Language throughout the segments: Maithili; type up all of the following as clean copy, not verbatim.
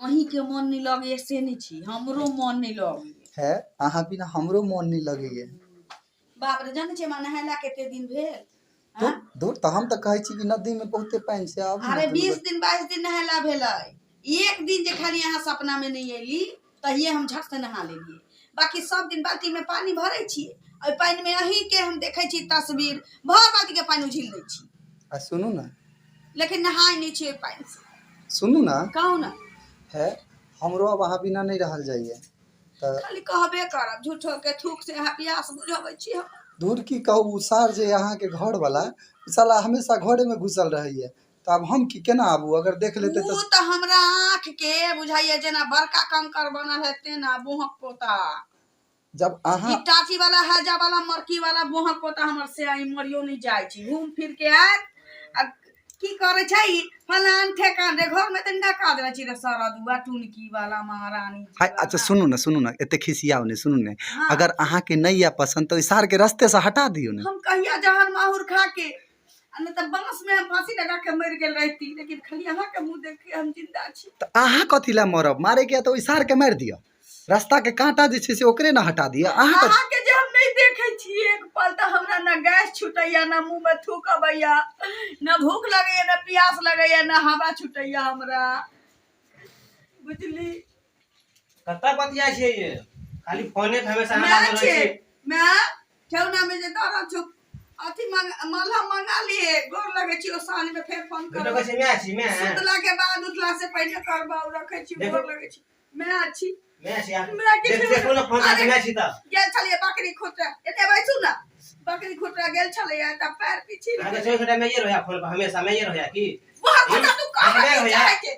अहीँके मोन नहि लगैए से नहि छी, हमरो मोन नहि लगैए। है, अहाँ बिना हमरो मोन नहि लगैए। बाप रे, जानै छियै हमरा नहेला कते दिन भेल? दूर दूर, तऽ हम तऽ कहै छी कि नदीमे बहुते पानि छै, आबू ने। अरे दुनू 20 गोटे। दिन 22 दिन नहेला भेलै। एक दिन जे खाली अहाँ सपनामे नहि एली तहिये हम झट से नहा लेलियै, बाकी सब दिन बाल्टीमे पानि भरै छियै, ओहि पानिमे अहीँके हम देखै छी तस्वीर, भर बाल्टीके पानि उझिल दै छी। आ सुनू ने, लेकिन नहाय नहि छियै ओहि पानिसँ। सुनू ने, कहू ने। है, हमरो आब अहाँ बिना नहि रहल जाइए तऽ खाली कहबे करब, झूठो के थूक से अहाँ प्यास बुझबै छी हम। दूर की कहू, ओ सार जे अहाँके घरवला, ओ साला हमेशा घरेमे घुसल रहैए, तऽ आब हम की केना आबू? अगर देख लेतै ओ तऽ तऽ हमरा आँख के बुझाइया जेना बड़का कंकड़ बनल है तेना बोहक पोता। जब ई अहाँ टाची वाला हैजा वाला मरकी वाला बोहक पोता हमर से आई मरियो नहीं जाइ छी, घूम फिर के आयत आ की करै छै ई फलान ठेकान रे, घर में तनिका काज रहै छी रे सरदुआ टुनकी वाला महारानी जी हाय, अच्छा वाला। सुनू ने, सुनू ने, एते खिसियाउ ने, सुनू ने। हाँ। अगर अहाँके नहि यऽ पसन्द तऽ ओहि सारके रस्तेसँ हटा दियौ ने। हम कहिया जहर माहुर खा के आ नहि तऽ बांस में हम फांसी लगा के मरि गेल रहती, लेकिन खाली अहाँ के मुंह देख के हम जिंदा छी। तऽ अहाँ कथी लए मरब? मारैके यऽ तऽ ओहि सारके मारि दिअ, रास्ताके काँटा जे छै से ओकरे ने हटा दिअ। अहाँ कथी? अहाँके जे हम नहि देखै छी एक पल तऽ हमरा ने गैस छूटैया, ने मुंह में थूक अबैया, ने भूख लगैया, ने प्यास लगैया, ने हवा छूटैया हमरा, बुझली? कतऽ बतिया छियै ये? खाली फोने पे हमेशा मैं लागल रहै छै छै। मैं ठेहुना में जे दर्द छौ, अथी मंग मलहम मंगा लिए, गोर लगै छी, ओ साँझ में फेर फोन बेटो करब। कहै छै माय छी माय। सुतला के बाद उठला से पहिले करबाउ, रखै छी। देखू। गोर लगै छी, मैं छी। माय छी अहाँ। हमरा किछु देख देखू ने फोन अरे, कऽ माय छी तऽ गेल छलियै बकरी खुटरा, एते बैसू ने, बकरी खुटरा गेल छलियै तऽ पैर पिछिल अहाँके गेल। 24 घंटा माइए रहैया फोन पर, हमेशा माइए रहैया की? वहाँ पता तू कहाँ अहाँ की रहैया? चाहै छै,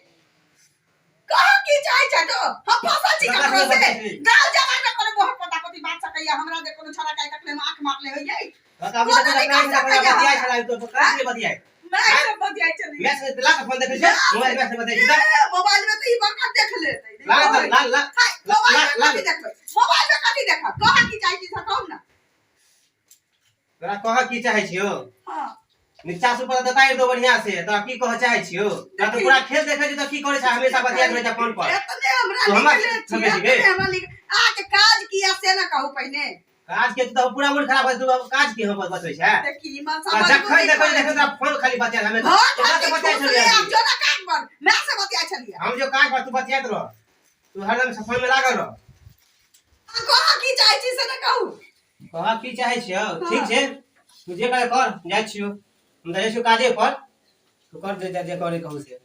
कहाँ की चाहै छै तो? हम फसल छी लगा ककरो सुनऽ से बतियाइ। गाँव जमाना कोनो बहुत पता पति बात सकैया हमरा जे कोनो छोड़ा काहे तकले में आंख मारले होइयै। तऽ अभी कोनो तक नहि अपना कह सकैया बतियाइ हमरा। छलै तो कहाँ से बतियाइ? मैं सब बतियाइ छलियै। मैं से ला के फोन देखै छै मोबाइल में से बतियाइ छी तऽ ए, मोबाइल में तऽ ई बड़का देख लेतै। ला तऽ ला ला। हाय, मोबाइल में ला, ला। कथी देखबै? मोबाइल में कथी देखब? कहाँ की चाहै छी से कहू ने। तोरा कहऽ की चाहै छियौ? हाँ। नीचा से ऊपर बताइ दो बढ़िया से, तोरा की कहऽ चाहै छियौ? तोरा तऽ पूरा खेल देखै छी तऽ की करै छै, हमेशा बतियाइत रहै छै फोन पर। एतने हमरा तो हमरा लिखले छी, समझ एतने गेल। हमरा लिख अहाँके काज किया से ने कहू पहिने। काज के तऽ पूरा मूड खराब हो तू काज की हम बतबै छै? देखी, ई मन आ समझ जखन देखै देखै तोरा फोन खाली बतियात हमेशा। घर तोरा खातिर तऽ बतियाइ ठूस छलियै ले अभी। आब जो ना काज पर, मैं से बतियाइ छलियै। हम जो काज पर तू बतियाइत रह, तू हरदम से फोन में लागल रह। अहाँ कहाँ की चाहै छी से ने कहू। कहाँ की चाहै छियौ? ठीक छै, तू जे करे कर, जाइ छियौ हम, तऽ जाइ छियौ काजे पर, तू कर जे जे करे कहू से।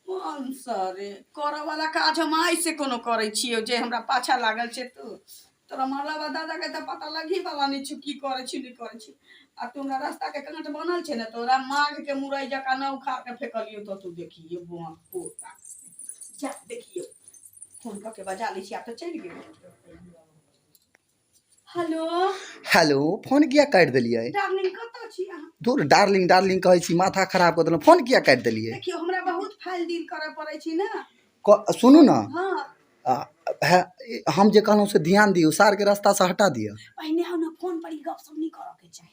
मन सरे करऽ वाला काज हम आइ से कोनो करै छियौ जे हमरा पाछा लागल छै तू? तोरा मरला बाद दादा के तऽ पता लगही वाला नहि छौ की करै छी नहि करै छी। आ तू हमरा रास्ता के काँट बनल छै ने, तोरा माघ के मुरई जकाँ न उखाड़ के फेकलियौ तऽ तू देखिए बुआ पोता जा। देखियौ, फोन कऽ के बजा लै छी, आब तऽ चलि गेल। हेलो। हेलो, फोन किया काटि देलियै? डार्लिंग, कतऽ छी अहाँ? दूर, डार्लिंग डार्लिंग कहै छी, माथा खराब कऽ देलहुँ, फोन किया काटि देलियै? देखियौ, हमरा बहुत फाइल डील करऽ पड़ै छै ने। सुनू ने। हाँ। आ, हे, हम जे कहलहुँ से ध्यान दियौ, सारके रास्तासँ हटा दिअ। पहिने हम ने फोन पर ई गप सब नहि करऽ के चाही।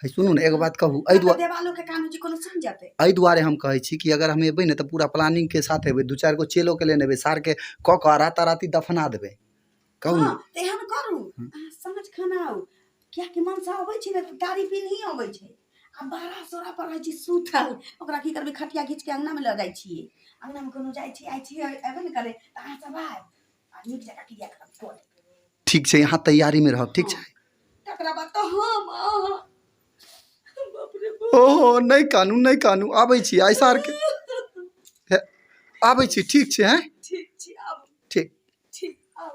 है, सुनू ने, एगो बात कहू, एहि दुआरे दुआरे देवालो के कान होइ छै, कोनो सुनि जेतै। एहि दुआरे हम कहै छी कि अगर हम एबै ने तऽ पूरा प्लानिंगके साथ एबै, दू चारि गो चेलोके लेने एबै, सारके कऽ कऽ आ राताराती दफना देबै, कहू ने। हँ, तऽ एहन करू, अहाँ साँझ खाना आउ, कियाकि मनसा अबै छै ने तऽ गाड़ी पिन्ही अबै छै आ बारह सोरा पर रहै छै सुतल। ओकरा की करबै, खटिया घीच के अङ्गनामे लऽ जाइ छियै, अङ्गनामे कोनो जाइ छियै आइ छियै, अयबे ने करै तऽ अहाँ सब आयब आ नीक जकाँ क्रियाक्रम कऽ लेब। ठीक छै, अहाँ तैयारीमे रहब, ठीक छै? तकरा बाद तऽ हम अहाँ, बाप रे बाप। ओहो, नहि कानू, नहि कानू, आबै छी आइ सारके हे, आबै छी, ठीक छै? हैं, ठीक छी, आबू। ठीक। ठीक, आउ।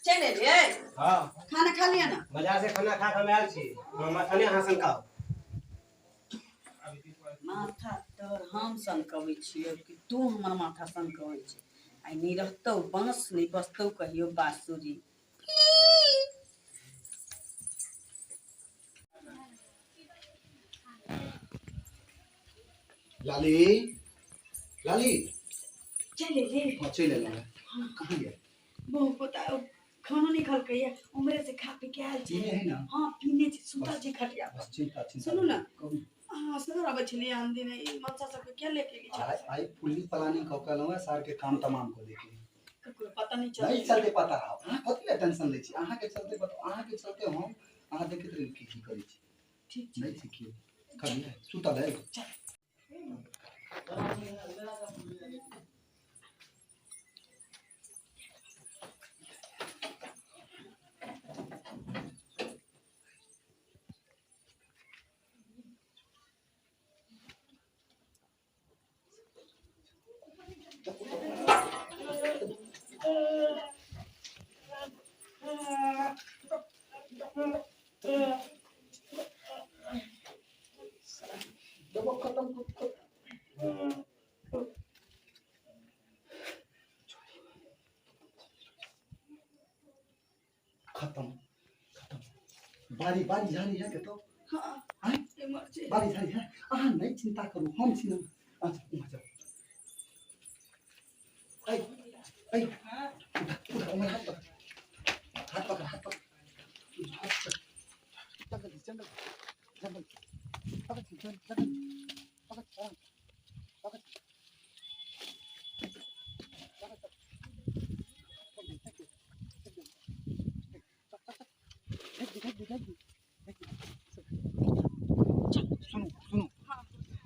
चलि एलियै? हाँ। खाना खा लिअ ने। बाजार से खाना खा के हम आयल छी, हम माथा अहाँ सनकाउ। माथा तोहर हम सनकबै छियौ कि तू हमर माथा सनकबै छै? आइ नहि रहतौ बाँस, नहि बजतौ कहियो बाँसुरी। लाली, लाली। चलि एलियै? हाँ, चलि एलहुँ। कहाँ गेल? बहु पोता खानो नहीं खलकै है, उमरे से खा पी के आयल छै। पीने है ना? हाँ पीने छै, सुतल छै खटिया पर। बस चिंता चिंता सुनू ना। कहू। हाँ सुनू आबै छलियै आन दिन ई मनसा सबके क्या लेके गेली आइ आइ फुल्ली प्लानिंग कऽ के एलहुँ हेँ, सार के काम तमाम कऽ देके। ककरो पता नहीं चलै। नहीं चलते पता, अहाँ कथी लए टेंशन लै छी? अहाँके चलते बताउ, अहाँके चलते हम अहाँ देखैत रही की की करै छी। ठीक छै। नहीं छै केओ कभी सुतल है। चल। खत्म खत्म। बारी बारी झाड़ी है कतौ? हाँ आँय? एम्हर छै। बारी झाड़ी है। अहाँ नहीं चिंता करू, हम छी ना। अच्छा उम्हर जाउ। ऐ ऐ उठा उठा, उम्हर हाथ पकड़, हाथ पकड़, हाथ पकड़, हाथ पकड़। जंगल जंगल जंगल पकड़, जंगल जंगल पकड़, आराम पकड़। सुनू सुनू, हाँ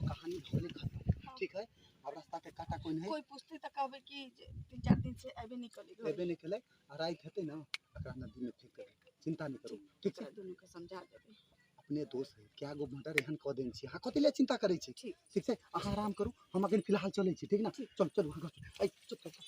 कहानी भले खत्म, ठीक है? अब रास्ता के काटा कोई नहीं। कोई पूछते तऽ कहबै कि जे 3-4 दिन से अयबे नहीं करी घर। एबे नहीं केलै आ राति हेतै ना, एकरा नदी में फेंक देबै। चिंता नहीं करू, ठीक छै? ओकरा दुनू के समझा देबै। अपने दोस्त है, क्या गो मर्डर एहन कऽ देने छी, अहाँ कथी लए चिंता करै छी? ठीक। ठीक छै, अहाँ आराम करू, हम अखन फिलहाल चलै छी, ठीक ना? चल चल, वहाँ घर चल। ऐ, चल, चल, चल।